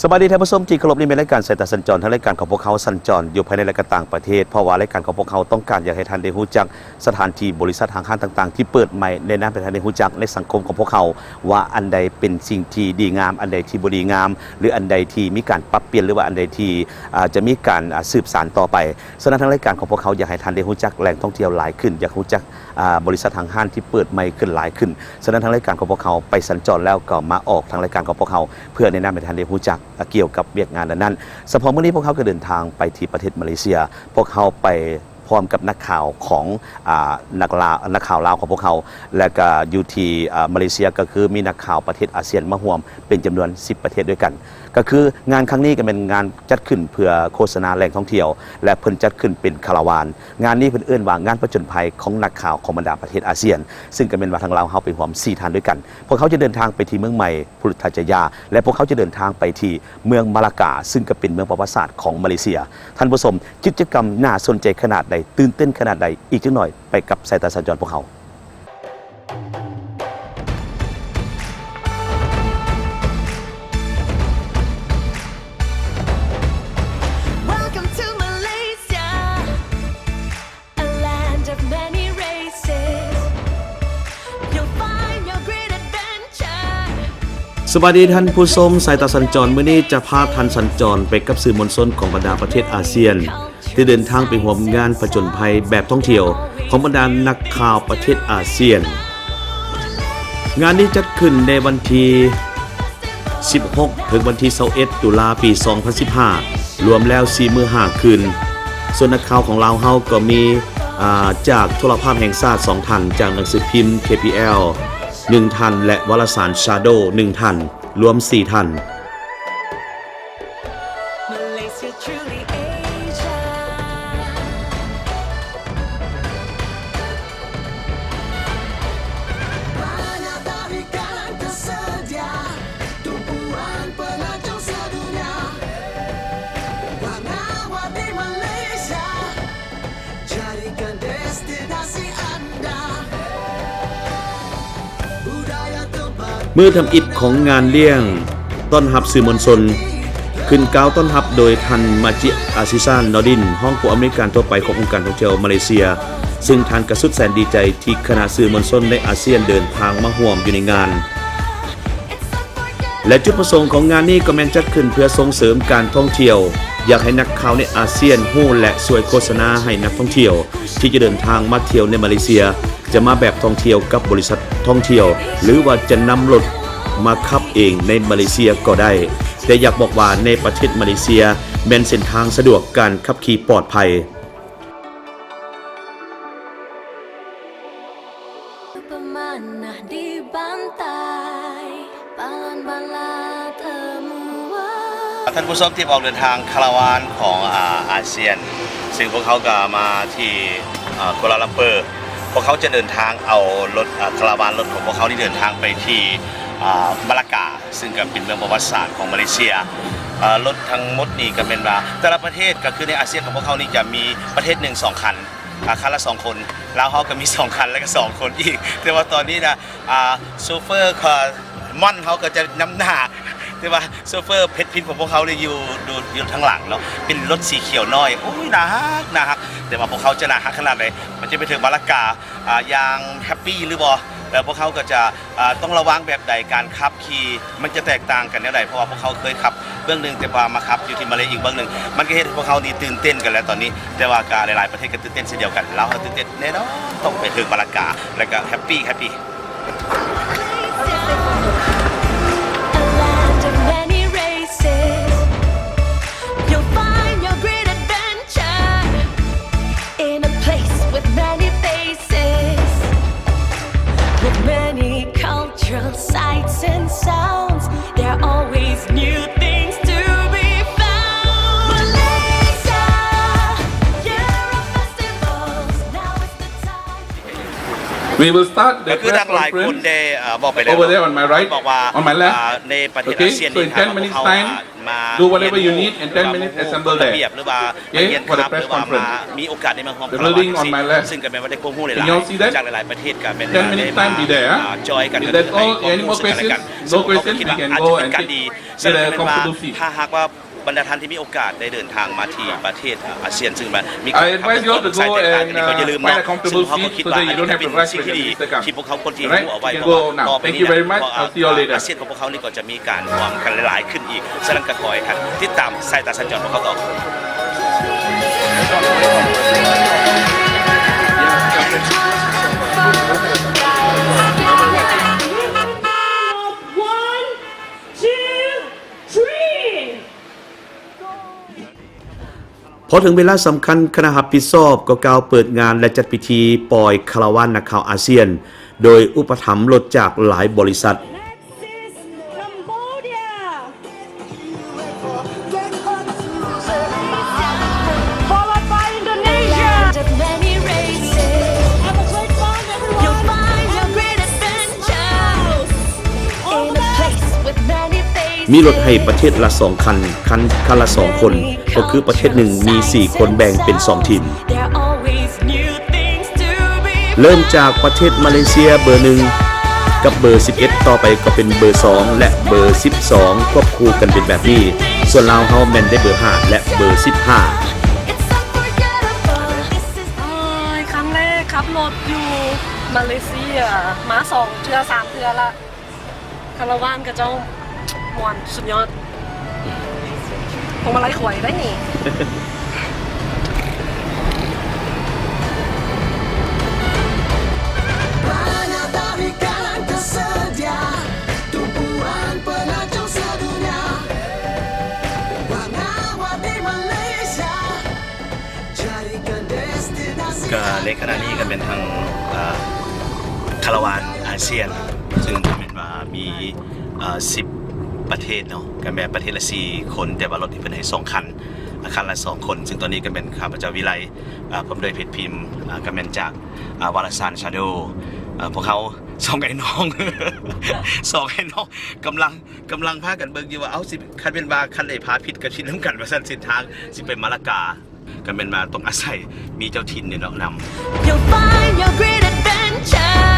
ສະບາຍດີທ່ານຜູ້ຊົມທີ່ເຄົາລົບ, ນີ້ແມ່ນລາຍການສາຍຕາສັນຈອນ ທັງລາຍການຂອງພວກເຮົາສັນຈອນຢູ່ພາຍໃນ ແລະ ກະຕ່າງປະເທດ, ເພາະວ່າລາຍການຂອງພວກເຮົາຕ້ອງການຢາກໃຫ້ທ່ານໄດ້ຮູ້ຈັກສະຖານທີ່, ບໍລິສັດ, ຫ້າງຮ້ານຕ່າງໆທີ່ເປີດໃໝ່ ແນະນຳໃຫ້ທ່ານໄດ້ຮູ້ຈັກໃນສັງຄົມຂອງພວກເຮົາ ວ່າອັນໃດເປັນສິ່ງທີ່ດີງາມ, ອັນໃດທີ່ບໍ່ດີງາມ ຫຼື ອັນໃດທີ່ມີການປັບປ່ຽນ ຫຼືວ່າອັນໃດທີ່ ອາ ຈະມີການ ອາ ສືບສານຕໍ່ໄປ. ສະນັ້ນທາງລາຍການຂອງພວກເຮົາຢາກໃຫ້ທ່ານໄດ້ຮູ້ຈັກແຫຼ່ງທ່ອງທ່ຽວຫຼາຍຂຶ້ນ, ຢາກຮູ້ຈັກ ອາ ບໍລິສັດ, ຫ້າງຮ້ານທີ່ເປີດໃໝ່ຂຶ້ນຫຼາຍຂຶ້ນ. ສະນັ້ນທາງລາຍການຂອງພວກເຮົາໄປສັນຈອນແລ້ວ ກໍມາອອກທາງລາຍການຂອງພວກເຮົາ ເພື່ອແນະນຳໃຫ້ທ່ານໄດ້ຮູ້ຈັກ ອາ ກ່ຽວກັບວຽກງານນັ້ນໆ. ສະເພາະມື້ນີ້ພວກເຮົາກໍເດີນທາງໄປທີ່ປະເທດມາເລເຊຍ, ພວກເຮົາໄປ ພ້ອມກັບນັກຂ່າວຂອງ ອາ ນັກລາວ ນັກຂ່າວລາວຂອງພວກເຮົາ ແລະ ກະຢູ່ທີ່ ອາ ມາເລເຊຍ ກໍຄືມີນັກຂ່າວປະເທດອາຊຽນມາຮ່ວມເປັນຈຳນວນສິບປະເທດດ້ວຍກັນ. ກໍຄືງານຄັ້ງນີ້ກໍແມ່ນງານຈັດຂຶ້ນເພື່ອໂຄສະນາແຫຼ່ງທ່ອງທ່ຽວ ແລະ ເພິ່ນຈັດຂຶ້ນເປັນຄາລາວານ. ງານນີ້ເພິ່ນເອີ້ນວ່າງານຜະຈົນໄພຂອງນັກຂ່າວຂອງບັນດາປະເທດອາຊຽນ, ຊຶ່ງກໍແມ່ນວ່າທາງລາວເຮົາໄປຮ່ວມສີ່ທ່ານດ້ວຍກັນ. ພວກເຮົາຈະເດີນທາງໄປທີ່ເມືອງໃໝ່ ພຸດທະຈະຢາ ແລະ ພວກເຮົາຈະເດີນທາງໄປທີ່ເມືອງມາລາກາ ຊຶ່ງກໍເປັນເມືອງປະຫວັດສາດຂອງມາເລເຊຍ. ທ່ານຜູ້ຊົມ, ກິດຈະກຳໜ້າສົນໃຈຂະໜາດໃດ, ຕື່ນເຕັ້ນຂະໜາດໃດ, ອີກຈັກໜ້ອຍໄປກັບສາຍຕາສັນຈອນພວກເຮົາ. Welcome to Malaysia, a land of many races. You'll find your great adventure. ສະບາຍດີທ່ານຜູ້ຊົມ, ສາຍຕາສັນຈອນມື້ນີ້ຈະພາທ່ານສັນຈອນໄປກັບສື່ມວນຊົນຂອງບັນດາປະເທດອາຊຽນ ທີ່ເດີນທາງໄປຮ່ວມງານຜະຈົນໄພແບບທ່ອງທ່ຽວຂອງບັນດານັກຂ່າວປະເທດອາຊຽນ. ງານນີ້ຈັດຂຶ້ນໃນວັນທີສິບຫົກ ເຖິງວັນທີຊາວເອັດ ຕຸລາ ປີສອງພັນສິບຫ້າ ລວມແລ້ວສີ່ມື້ຫ້າຄືນ. ສ່ວນນັກຂ່າວຂອງລາວເຮົາກໍມີ ອາ ຈາກໂທລະພາບແຫ່ງຊາດສອງທ່ານ, ຈາກໜັງສືພິມ ເຄພີແອລ ໜຶ່ງທ່ານ ແລະ ວາລະສານ Shadow ໜຶ່ງທ່ານ, ລວມສີ່ທ່ານ. Malaysia truly Asia. Banyak tarikan tersedia, tumpuan pelancong sedunia. Warna-warni Malaysia. Jadikan destinasi anda budaya tempat. ມື້ທຳອິດຂອງງານລ້ຽງຕ້ອນຮັບສື່ມວນຊົນ ຂຶ້ນກ່າວຕ້ອນຮັບໂດຍທ່ານ ມາຈິ ອາຊີຊານ ນໍດິນ ຮອງຜູ້ອຳນວຍການທົ່ວໄປຂອງອົງການທ່ອງທ່ຽວມາເລເຊຍ, ຊຶ່ງທ່ານກະສຸດແສນດີໃຈທີ່ຄະນະສື່ມວນຊົນໃນອາຊຽນເດີນທາງມາຮ່ວມຢູ່ໃນງານ. ແລະ ຈຸດປະສົງຂອງງານນີ້ກໍແມ່ນຈັດຂຶ້ນເພື່ອສົ່ງເສີມການທ່ອງທ່ຽວ, ຢາກໃຫ້ນັກຂ່າວໃນອາຊຽນຮູ້ ແລະ ຊ່ວຍໂຄສະນາໃຫ້ນັກທ່ອງທ່ຽວທີ່ຈະເດີນທາງມາທ່ຽວໃນມາເລເຊຍ, ຈະມາແບບທ່ອງທ່ຽວກັບບໍລິສັດທ່ອງທ່ຽວ ຫຼືວ່າຈະນຳລົດມາຂັບເອງໃນມາເລເຊຍກໍໄດ້. ແຕ່ຢາກບອກວ່າໃນປະເທດມາເລເຊຍແມ່ນເສັ້ນທາງສະດວກ, ການຂັບຂີ່ປອດໄພ. Pemanah di pantai, palan bala temuan. ທ່ານຜູ້ຊົມທີ່ອອກເດີນທາງຄາລາວານຂອງ ອາ ອາຊຽນ, ຊຶ່ງພວກເຮົາກໍມາທີ່ ອາ ກົວລາລັມເປີ. ພວກເຮົາຈະເດີນທາງເອົາລົດ ອາ ຄາລາວານລົດຂອງພວກເຮົານີ້ເດີນທາງໄປທີ່ ອາ ມາລາກາ. ຊຶ່ງກໍເປັນເມືອງປະຫວັດສາດຂອງມາເລເຊຍ. ເອີ ລົດທັງໝົດນີ້ກໍແມ່ນວ່າແຕ່ລະປະເທດ ກໍຄືໃນອາຊຽນຂອງພວກເຮົານີ້ຈະມີປະເທດໜຶ່ງສອງຄັນ, ອາ ຄັນລະສອງຄົນ. ລາວເຮົາກໍມີສອງຄັນ ແລ້ວກໍສອງຄົນອີກ. ແຕ່ວ່າຕອນນີ້ນະ ອາ ໂຊເຟີຂອງມ່ອນເຮົາກໍຈະນຳໜ້າ, ແຕ່ວ່າໂຊເຟີເພັດພິນຂອງພວກເຮົານີ້ຢູ່ ຢູ່ ຢູ່ທາງຫຼັງເນາະ, ເປັນລົດສີຂຽວນ້ອຍ. ໂອ້ຍ ໜ້າຮັກ ໜ້າຮັກ. ແຕ່ວ່າພວກເຮົາຈະໜ້າຮັກຂະໜາດໃດ ມັນຈະໄປເຖິງມາລາກາ ອາ ຢ່າງແຮັບປີຫຼືບໍ່? ແລ້ວພວກເຮົາກໍຈະ ອາ ຕ້ອງລະວັງແບບໃດ? ການຂັບຂີ່ມັນຈະແຕກຕ່າງກັນແນວໃດ? ເພາະວ່າພວກເຮົາເຄີຍຂັບເບື້ອງໜຶ່ງ, ແຕ່ວ່າມາຂັບຢູ່ທີ່ມາເລອີກເບື້ອງໜຶ່ງ, ມັນກໍເຮັດໃຫ້ພວກເຮົານີ້ຕື່ນເຕັ້ນກັນແລ້ວຕອນນີ້. ແຕ່ວ່າກໍຫຼາຍໆປະເທດກໍຕື່ນເຕັ້ນເຊັ່ນດຽວກັນ. ລາວເຮົາຕື່ນເຕັ້ນແນ່ນອນ, ຕ້ອງໄປເຖິງມາລາກາ ແລ້ວກໍແຮັບປີ ແຮັບປີ. A land of many races, you'll find your great adventure in a place with many faces, with many cultural sights and sounds. There are always new things to be found. Malaysia, year of festivals, now is the time. We will start the ກໍຄື press ທັງຫຼາຍຄົນ conference ໄດ້ ເອີ ບອກໄປແລ້ວ over there on my right, ບອກວ່າ on my left. ເອີ ໃນປະເທດ Okay, ອາຊຽນ so ນີ້ in ທາງ ten ພວກເຮົາ minutes time, ມາ do whatever you need in ten minutes, assemble there. ລະບຽບ ຫຼືວ່າ Okay, ມາຮຽນ for the ຄັບ press ຫຼືວ່າມາ conference. ມີໂອກາດໄດ້ມາຮ່ວມ The building on my left. ຊຶ່ງກໍແມ່ນວ່າໄດ້ຄວາມຮູ້ຫຼາຍໆ Can you all see that? ຈາກຫຼາຍໆປະເທດ ກໍແມ່ນວ່າ Ten minutes time, be there, huh? ໄດ້ມາ ເອີ ຈອຍກັນ If that's all, any more questions? No questions, we can go and sit. ເຊິ່ງກໍແມ່ນວ່າ ຖ້າຫາກວ່າ ບັນດາທ່ານທີ່ມີໂອກາດໄດ້ເດີນທາງມາທີ່ປະເທດອາຊຽນ ຊຶ່ງວ່າມີການ I advise you all to go and, uh, find a comfortable seat so that you don't have to rush when the minister comes. All right, you can go now. Thank you very much. I'll see you all later. ອາຊຽນຂອງພວກເຮົານີ້ກໍຈະມີການຮ່ວມກັນຫຼາຍໆຂຶ້ນອີກ. ສະນັ້ນກໍຂໍໃຫ້ທ່ານຕິດຕາມສາຍຕາສັນຈອນຂອງເຮົາຕໍ່. One, two, three. ພໍເຖິງເວລາສຳຄັນ, ຄະນະຮັບຜິດຊອບກໍກ່າວເປີດງານ ແລະ ຈັດພິທີປ່ອຍຄາລາວານນັກຂ່າວອາຊຽນ ໂດຍອຸປະຖຳລົດຈາກຫຼາຍບໍລິສັດ. Next is Cambodia. Followed by Indonesia. Have a great time, everyone. Face. ມີລົດໃຫ້ປະເທດລະສອງຄັນ, ຄັນ, ຄັນລະສອງຄົນ, ກໍຄືປະເທດໜຶ່ງມີສີ່ຄົນແບ່ງເປັນສອງທີມ. ເລີ່ມຈາກປະເທດມາເລເຊຍເບີໜຶ່ງກັບເບີສິບເອັດ, ຕໍ່ໄປກໍເປັນເບີສອງ ແລະ ເບີສິບສອງ ຄວບຄູ່ກັນເປັນແບບນີ້. ສ່ວນລາວເຮົາແມ່ນໄດ້ເບີຫ້າ ແລະ ເບີສິບຫ້າ. ເອີຍ ຄັ້ງແລກຂັບລົດຢູ່ມາເລເຊຍ ມາສອງເທື່ອສາມເທື່ອລະ. ຄາລາວານເຂົາເຈົ້າມ່ວນສຸດຍອດ. ພວງມາໄລຂວາຍໄດ້ນີ້. Banyak tarikan tersedia, tumpuan pelancong sedunia. Warna-warni Malaysia. ກໍໃນຂະນະນີ້ກໍແມ່ນທາງ ເອີ ຄາລາວານອາຊຽນ ຊຶ່ງກໍແມ່ນວ່າມີ ເອີ ສິບປະເທດເນາະ, ກໍແມ່ນປະເທດລະສີ່ຄົນ, ແຕ່ວ່າລົດນີ້ເພິ່ນໃຫ້ສອງຄັນ, ອາ ຄັນລະສອງຄົນ. ຊຶ່ງຕອນນີ້ກໍແມ່ນຂ້າພະເຈົ້າວິໄລ ເອີ ພ້ອມດ້ວຍເພັດພິມ ເອີ ກໍແມ່ນຈາກ ອາ ວາລະສານ Shadow. ເອີ ພວກເຮົາສອງໄອ້ນ້ອງ ສອງໄອ້ນ້ອງກຳລັງ ກຳລັງພາກັນເບິ່ງຢູ່ວ່າ ເອົ້າ ຊິ ຄັນແມ່ນວ່າຄັນໃດພາຜິດກໍຜິດນຳກັນວ່າຊັ້ນ, ເສັ້ນທາງຊິໄປມາລາກາ. ກໍແມ່ນວ່າຕ້ອງອາໄສມີເຈົ້າຖິ່ນນີ້ເນາະນຳ. You'll find your great adventure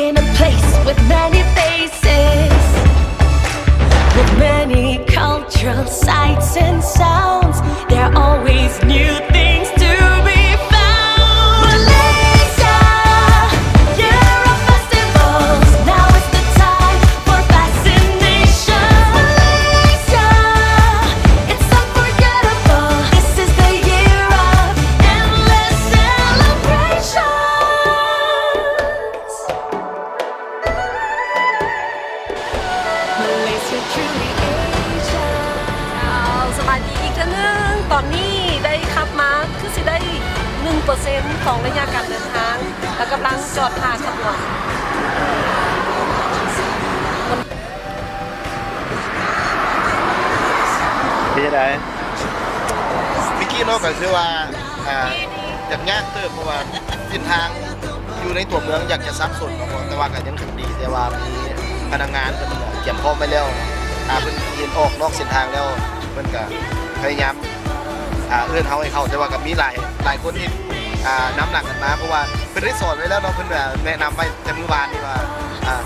in a place with many faces, with many cultural sights and sounds. There are always new things to be found. Malaysia, year of festivals. Now is the time for fascination. Malaysia, it's unforgettable. This is the year of endless celebrations. Malaysia, truly Asia. ເຈົ້າ ສະບາຍດີອີກເທື່ອໜຶ່ງ. ຕອນນີ້ໄດ້ຂັບມາຄືຊິໄດ້ໜຶ່ງເປີເຊັນຂອງໄລຍະການເດີນທາງ ແລ້ວກຳລັງຈອດຖ້າຂະບວນ. ເປັນຈັ່ງໃດ? ເມື່ອກີ້ເນາະ ກໍຖືວ່າ ອ່າ ຍາກໆເຕີບ ເພາະວ່າເສັ້ນທາງຢູ່ໃນຕົວເມືອງຢາກຈະສັບສົນເນາະ, ແຕ່ວ່າກໍຍັງໂຊກດີ ແຕ່ວ່າມີພະນັກງານເພິ່ນກຽມພ້ອມໄວ້ແລ້ວ. ຖ້າເພິ່ນເຫັນອອກນອກເສັ້ນທາງແລ້ວ ເພິ່ນກໍພະຍາຍາມ ອ່າ ເອີ້ນເຮົາໃຫ້ເຂົ້າ, ແຕ່ວ່າກໍມີຫຼາຍ ຫຼາຍຄົນທີ່ ອ່າ ນຳຫຼັງກັນມາ ເພາະວ່າ ເພິ່ນໄດ້ສອນໄວ້ແລ້ວເນາະ, ເພິ່ນແນະນຳໄວ້ແຕ່ມື້ວານນີ້ວ່າ ອ່າ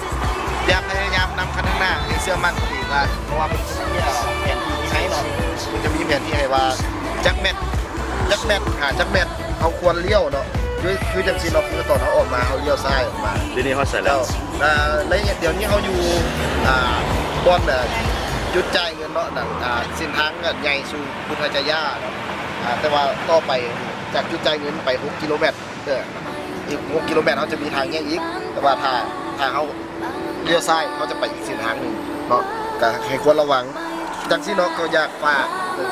ຢ່າພະຍາຍາມນຳຄັນທາງໜ້າ, ໃຫ້ເຊື່ອໝັ້ນຕົວເອງວ່າ ເພາະວ່າເພິ່ນຈະມີແຜນທີ່ໃຫ້ເນາະ, ເພິ່ນຈະມີແຜນທີ່ໃຫ້ວ່າຈັກແມັດ ຈັກແມັດ ຫາຈັກແມັດເຮົາຄວນລ້ຽວເນາະ, ຄື ຄືຈັ່ງຊີ້ເນາະ, ຄືຕອນເຮົາອອກມາ ເຮົາລ້ຽວຊ້າຍອອກມາ. ດຽວນີ້ຮອດໃສແລ້ວ? ດຽວນີ້ເຮົາຢູ່ ອ່າ ບ່ອນ ອ່າ ຈຸດຈ່າຍເງິນເນາະ, ອ່າ ເສັ້ນທາງໃຫຍ່ສູ່ພຸດທະຈາຍາເນາະ, ອ່າ ແຕ່ວ່າຕໍ່ໄປຈາກຈຸດຈ່າຍເງິນໄປຫົກກິໂລແມັດ ເອີ ອີກຫົກກິໂລແມັດ ເຮົາຈະມີທາງແຍກອີກ, ແຕ່ວ່າຖ້າ ຖ້າເຮົາລ້ຽວຊ້າຍ ເຮົາຈະໄປອີກເສັ້ນທາງໜຶ່ງເນາະ, ກໍໃຫ້ຄວນລະວັງ. ຈັ່ງຊີ້ເນາະ ກໍຢາກຝາກເຖິງ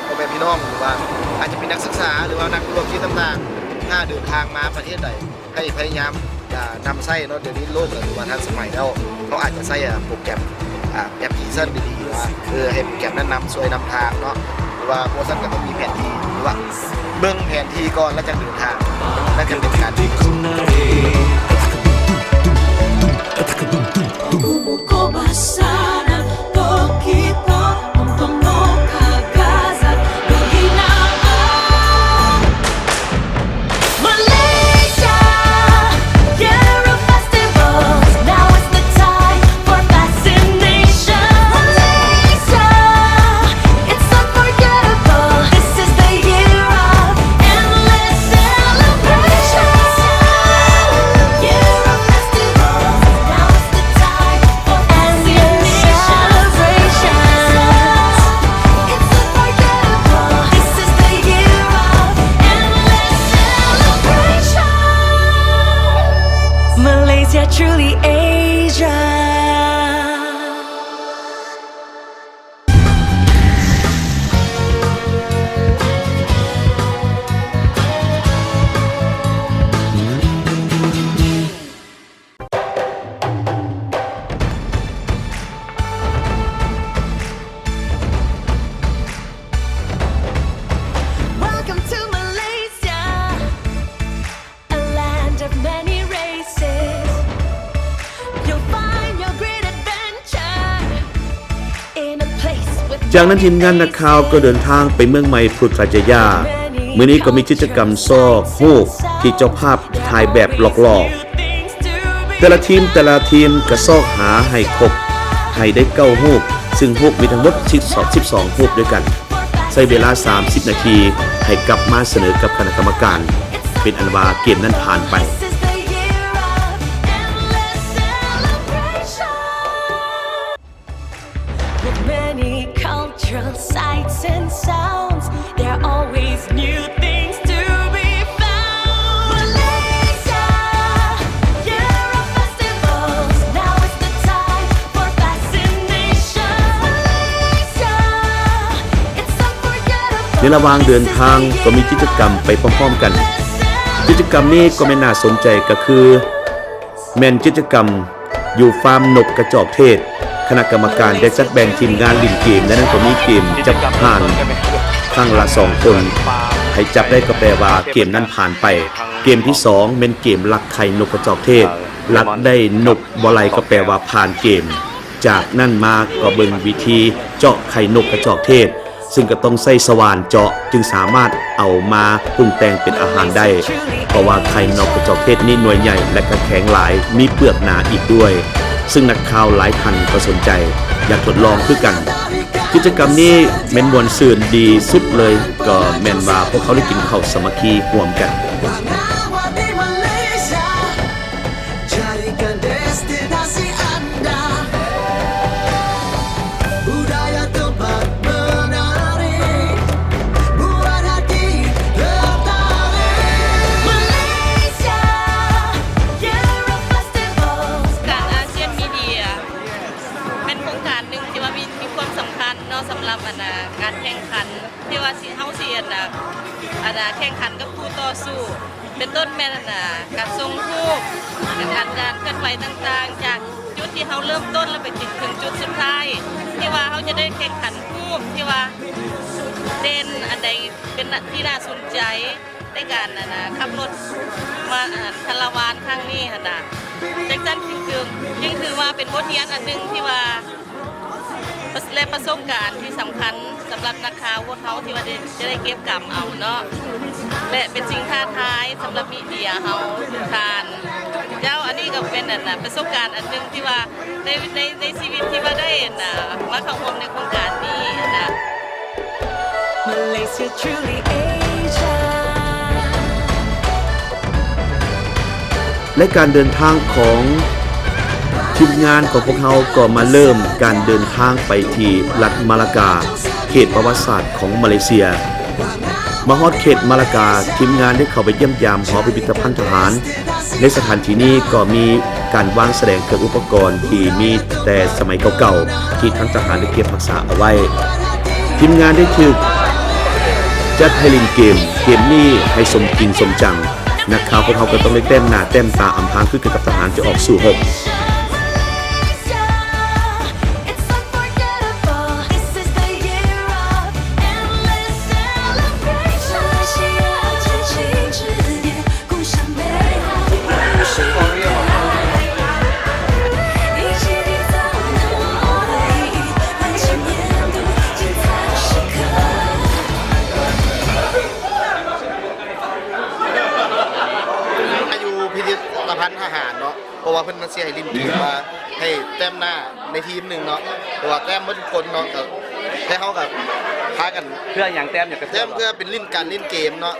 ພໍ່ແມ່ພີ່ນ້ອງ ຫຼືວ່າອາດຈະເປັນນັກສຶກສາ ຫຼືວ່ານັກທຸລະກິດຕ່າງໆ ຖ້າເດີນທາງມາປະເທດໃດ ໃຫ້ພະຍາຍາມ ອ່າ ນຳໃຊ້ເນາະ. ດຽວນີ້ໂລກກໍຖືວ່າທັນສະໄໝແລ້ວ, ເຮົາອາດຈະໃຊ້ ອ່າ ໂປຣແກຣມ ອ່າ ແອັບພລິເຄຊັນດີໆ ວ່າ ເອີ ໃຫ້ໂປຣແກຣມນັ້ນນຳຊ່ວຍນຳທາງເນາະ. ວ່າໂບສັນກໍຕ້ອງມີແຜນທີ່ ຫຼືວ່າເບິ່ງແຜນທີ່ກ່ອນ ແລ້ວຈັ່ງເດີນທາງ ແລ້ວຈັ່ງເປັນການ Malaysia, year of festivals. Now is the time for fascination. Malaysia, it's unforgettable. This is the year of endless celebration. Year of festivals. Now is the time for fascination. It's unforgettable. This is the year of endless celebration. Malaysia, truly Asia. Welcome to Malaysia, a land of many races. You'll find your great adventure in a place with ຈາກນັ້ນທີມງານນັກຂ່າວກໍເດີນທາງໄປເມືອງໃໝ່ພຸດທະຈາຍາ. ມື້ນີ້ກໍມີກິດຈະກຳຊອກຮູບທີ່ເຈົ້າພາບຖ່າຍແບບຫຼອກໆ. ແຕ່ລະທີມ ແຕ່ລະທີມກໍຊອກຫາໃຫ້ຄົບ ໃຫ້ໄດ້ເກົ້າຮູບ, ຊຶ່ງຮູບມີທັງໝົດສິບສອງ ສິບສອງຮູບດ້ວຍກັນ. ໃຊ້ເວລາສາມສິບນາທີໃຫ້ກັບມາສະເໜີກັບຄະນະກຳມະການ. ເປັນອັນວ່າເກມນັ້ນຜ່ານໄປ. With many cultural sights and sounds, there are always new things to be found. Malaysia, year of festivals. Now is the time for fascination. Malaysia, it's unforgettable. ໃນລະຫວ່າງເດີນທາງກໍມີກິດຈະກຳໄປພ້ອມໆກັນ. ກິດຈະກຳນີ້ກໍແມ່ນໜ້າສົນໃຈ ກໍຄື ແມ່ນກິດຈະກຳຢູ່ຟາມນົກກະຈອກເທດ. ຄະນະກຳມະການໄດ້ຈັດແບ່ງທີມງານຫຼິ້ນເກມ, ໃນນັ້ນກໍມີເກມຈັບຫ່ານຄັ້ງລະສອງຄົນ, ໃຜຈັບໄດ້ກໍແປວ່າເກມນັ້ນຜ່ານໄປ. ເກມທີສອງແມ່ນເກມລັກໄຂ່ນົກກະຈອກເທດ, ລັກໄດ້ນົກບໍ່ໄຫຼກໍແປວ່າຜ່ານເກມ. ຈາກນັ້ນມາກໍເບິ່ງວິທີເຈາະໄຂ່ນົກກະຈອກເທດ. ຊຶ່ງກໍຕ້ອງໃຊ້ສະຫວ່ານເຈາະຈຶ່ງສາມາດເອົາມາປຸງແຕ່ງເປັນອາຫານໄດ້, ເພາະວ່າໄຂ່ນົກກະຈອກເທດນີ້ໜ່ວຍໃຫຍ່ ແລະ ກໍແຂງຫຼາຍ, ມີເປືອກໜາອີກດ້ວຍ, ຊຶ່ງນັກຂ່າວຫຼາຍທ່ານກໍສົນໃຈຢາກທົດລອງຄືກັນ. ກິດຈະກຳນີ້ແມ່ນມ່ວນຊື່ນທີ່ສຸດເລີຍ, ກໍແມ່ນວ່າພວກເຂົາໄດ້ກິນເຂົ້າສາມັກຄີຮ່ວມກັນ. Jadikan destinasi anda budaya tempat menari, buat hati tertarik. Malaysia, Year of Festivals. ການອາຊຽນມີເດຍ ເປັນໂຄງການໜຶ່ງທີ່ວ່າມີ ມີຄວາມສຳຄັນເນາະ ສຳລັບ ອັນນ່າ ການແຂ່ງຂັນ ທີ່ວ່າຊິ ເຮົາຊິ ອັນນ່າ ອັນນ່າ ແຂ່ງຂັນກັບຄູ່ຕໍ່ສູ້ ເປັນຕົ້ນແມ່ນ ອັນນ່າ ການສົ່ງຮູບ ການ ການເຄື່ອນໄຫວຕ່າງໆ ຈາກຈຸດທີ່ເຮົາເລີ່ມຕົ້ນ ແລ້ວໄປເຖິງ ເຖິງຈຸດສຸດທ້າຍ ທີ່ວ່າເຮົາຈະໄດ້ແຂ່ງຂັນຮູບທີ່ວ່າເດັ່ນ ອັນໃດເປັນທີ່ໜ້າສົນໃຈໃນການ ອັນນ່າ ຂັບລົດມາ ອັນ ຄາລາວານຄັ້ງນີ້ຫັ້ນນະ. ຈັ່ງຊັ້ນຈຶ່ງຖື ຈຶ່ງຖືວ່າເປັນບົດຮຽນອັນໜຶ່ງທີ່ວ່າ ແລະ ປະສົບການທີ່ສຳຄັນສຳລັບນັກຂ່າວພວກເຮົາທີ່ວ່າໄດ້ ຈະໄດ້ເກັບກຳເອົາເນາະ ແລະ ເປັນສິ່ງທ້າທາຍສຳລັບມີເດຍເຮົາທຸກທ່ານ. ເຈົ້າ ອັນນີ້ກໍເປັນ ອັນນ່າ ປະສົບການອັນໜຶ່ງທີ່ວ່າໃນ ໃນ ໃນຊີວິດທີ່ວ່າໄດ້ ອັນນ່າ ມາເຂົ້າຮ່ວມໃນໂຄງການນີ້ຫັ້ນນະ. Malaysia, truly Asia. ແລະ ການເດີນທາງຂອງທີມງານຂອງພວກເຮົາກໍມາເລີ່ມການເດີນທາງໄປທີ່ລັດມາລາກາ, ເຂດປະຫວັດສາດຂອງມາເລເຊຍ. ມາຮອດເຂດມາລາກາ, ທີມງານໄດ້ເຂົ້າໄປຢ້ຽມຢາມຫໍພິພິທະພັນທະຫານ. ໃນສະຖານທີ່ນີ້ກໍມີການວາງສະແດງເຄື່ອງອຸປະກອນທີ່ມີແຕ່ສະໄໝເກົ່າໆ ທີ່ທາງທະຫານໄດ້ເກັບຮັກສາເອົາໄວ້. ທີມງານໄດ້ຖືກຈັດໃຫ້ຫຼິ້ນເກມ, ເກມນີ້ໃຫ້ສົມຈິງສົມຈັງ. ນັກຂ່າວພວກເຮົາກໍຕ້ອງໄດ້ແຕ້ມໜ້າແຕ້ມຕາອຳພາງຄືກັນກັບທະຫານທີ່ອອກສູ້ຮົບ. Malaysia, it's unforgettable. This is the year of endless ວ່າໃຫ້ແຕ້ມໜ້າໃນທີມໜຶ່ງເນາະ ເພາະວ່າແຕ້ມໝົດທຸກຄົນເນາະ ກໍໃຫ້ເຮົາກໍພາກັນ ເພື່ອຫຍັງແຕ້ມຫຍັງກໍ ແຕ້ມເພື່ອເປັນຫຼິ້ນ ການຫຼິ້ນເກມເນາະ.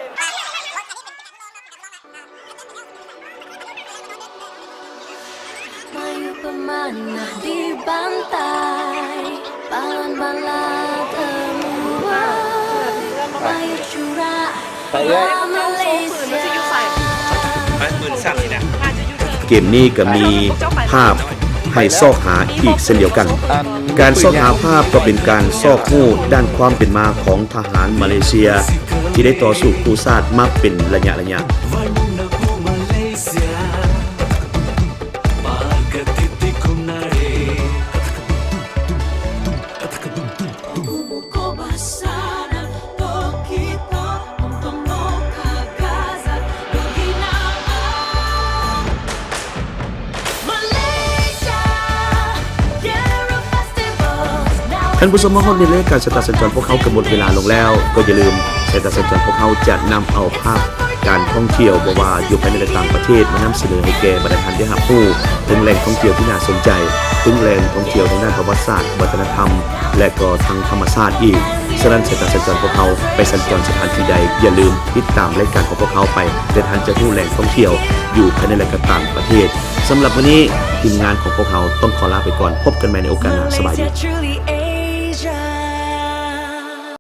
ເກມນີ້ກໍມີພາບໃຫ້ຊອກຫາອີກເຊັ່ນດຽວກັນ. ການຊອກຫາພາບກໍເປັນການຊອກຮູ້ດ້ານຄວາມເປັນມາຂອງທະຫານມາເລເຊຍ ທີ່ໄດ້ຕໍ່ສູ້ກູ້ຊາດມາເປັນໄລຍະໆ. ທ່ານຜູ້ຊົມມາຮອດໃນລາຍການສາຍຕາສັນຈອນພວກເຮົາກໍໝົດເວລາລົງແລ້ວ, ກໍຢ່າລືມ ສາຍຕາສັນຈອນພວກເຮົາຈະນຳເອົາພາບການທ່ອງທ່ຽວ ບໍ່ວ່າຢູ່ພາຍໃນ ແລະ ຕ່າງປະເທດ ມານຳສະເໜີໃຫ້ແກ່ບັນດາທ່ານໄດ້ຮັບຮູ້ ເຖິງແຫຼ່ງທ່ອງທ່ຽວທີ່ໜ້າສົນໃຈ, ເຖິງແຫຼ່ງທ່ອງທ່ຽວທາງດ້ານປະຫວັດສາດ, ວັດທະນະທຳ ແລະ ກໍທາງທຳມະຊາດອີກ. ສະນັ້ນ ສາຍຕາສັນຈອນພວກເຮົາໄປສັນຈອນສະຖານທີ່ໃດ, ຢ່າລືມຕິດຕາມລາຍການຂອງພວກເຮົາໄປ ແລະ ທ່ານຈະຮູ້ແຫຼ່ງທ່ອງທ່ຽວຢູ່ພາຍໃນ ແລະ ກໍຕ່າງປະເທດ. ສຳລັບມື້ນີ້ ທີມງານຂອງພວກເຮົາຕ້ອງຂໍລາໄປກ່ອນ. ພົບກັນໃໝ່ໃນໂອກາດໜ້າ. ສະບາຍດີ.